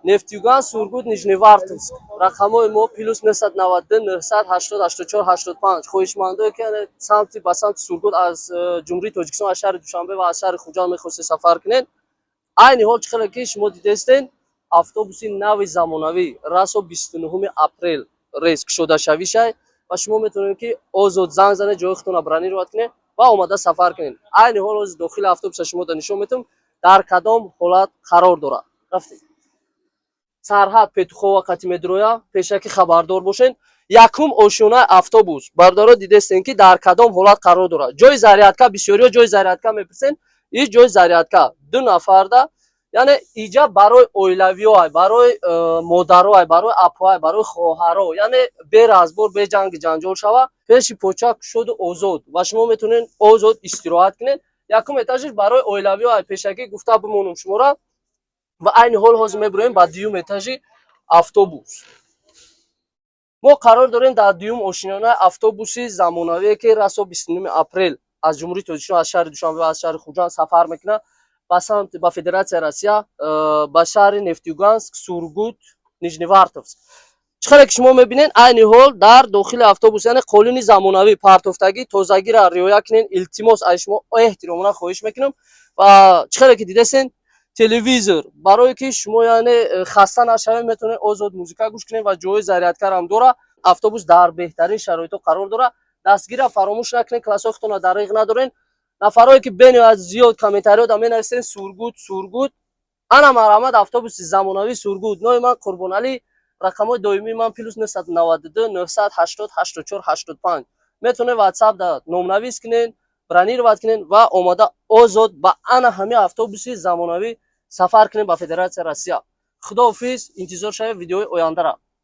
Нефтеюганск, Сургут, Нижневартовск. Рақамҳои мо +992 980 84 85. Хоҳишмандое, ки яъне самти ба самти Сургут аз Ҷумҳурии Тоҷикистон, аз шаҳри Душанбе ва аз шаҳри Хуҷанд мехостед сафар кунед, айни ҳол чӣ хеле ки шумо дидестен, автобуси нави замонавӣ расо 29 апрел рейс кушодашавишай ва шумо метавонед, ки озод занг занед, ҷои худтонро бронировать кунед ва омада сафар кунед. Айни ҳол ҳозир дохили автобуса шумо да нишон метавам, дар кадом ҳолат қарор дорад. Рафтем. Сарҳад Петухова қати медроя, пешакӣ хабардор бошед. Якум ошёнаи автобус, бародаро, дидестен, ки дар кадом ҳолат қарор дорад. Ҷои зарядка, бисёриҳо ҷои зарядка мепурсен, и ҷои зарядка ду нафарда, яъне иҷа барои оилавиҳо, барои модаро, барои апоай, барои хоҳаро, яъне бе разбор, бе ҷанги ҷанҷол шава, пеши поча кушоду озод ва шумо метавонед озод истироҳат кунед. Якум этажиш барои оилавиҳо, пешакӣ гуфта бимонам шуморо. Ва айни ҳол ҳозир мебироем ба дуюм этажи автобус. Мо қарор дорем дар дуюм ошинонаи автобуси замонавие, ки расо 29 апрел аз Ҷумҳурии Тоҷикистон, аз шаҳри Душанбе ва аз шаҳри Хуҷанд сафар мекунад ба самти ба Федератсияи Россия, ба шаҳри Нефтеюганск, Сургут, Нижневартовск. Чӣ хеле ки шумо мебинед, айни ҳол дар дохили автобус, яъне қолини замонавӣ, партофтагӣ, тозагиро риоя кунед, илтимос, аз шумо эҳтиромона хоҳиш мекунам. Ва чӣ хеле ки дидесен, телевизор барое ки шумо, яъне хаста нашавед, метавонед озод музыка гӯш кунед ва ҷои зарядкарам дорад. Автобус дар беҳтарин шароитҳо қарор дорад. Дастгирра фаромӯш накунед, классҳои худтонро дариғ надорен. Нафарое ки бениҳоят зиёд комментариёда менависен «Сургут, Сургут», ана марҳамат, автобуси замонавии Сургут. Номи ман Қурбоналӣ, рақамҳои доимии ман +992 980 84 85. Метавонед Ватсап да номнавис кунед, бронировать кунед ва омада озод ба ана ҳамин автобуси замонавӣ сафар кунед ба Федератсияи Россия. Худоҳофиз, интизор шавед видеои ояндара.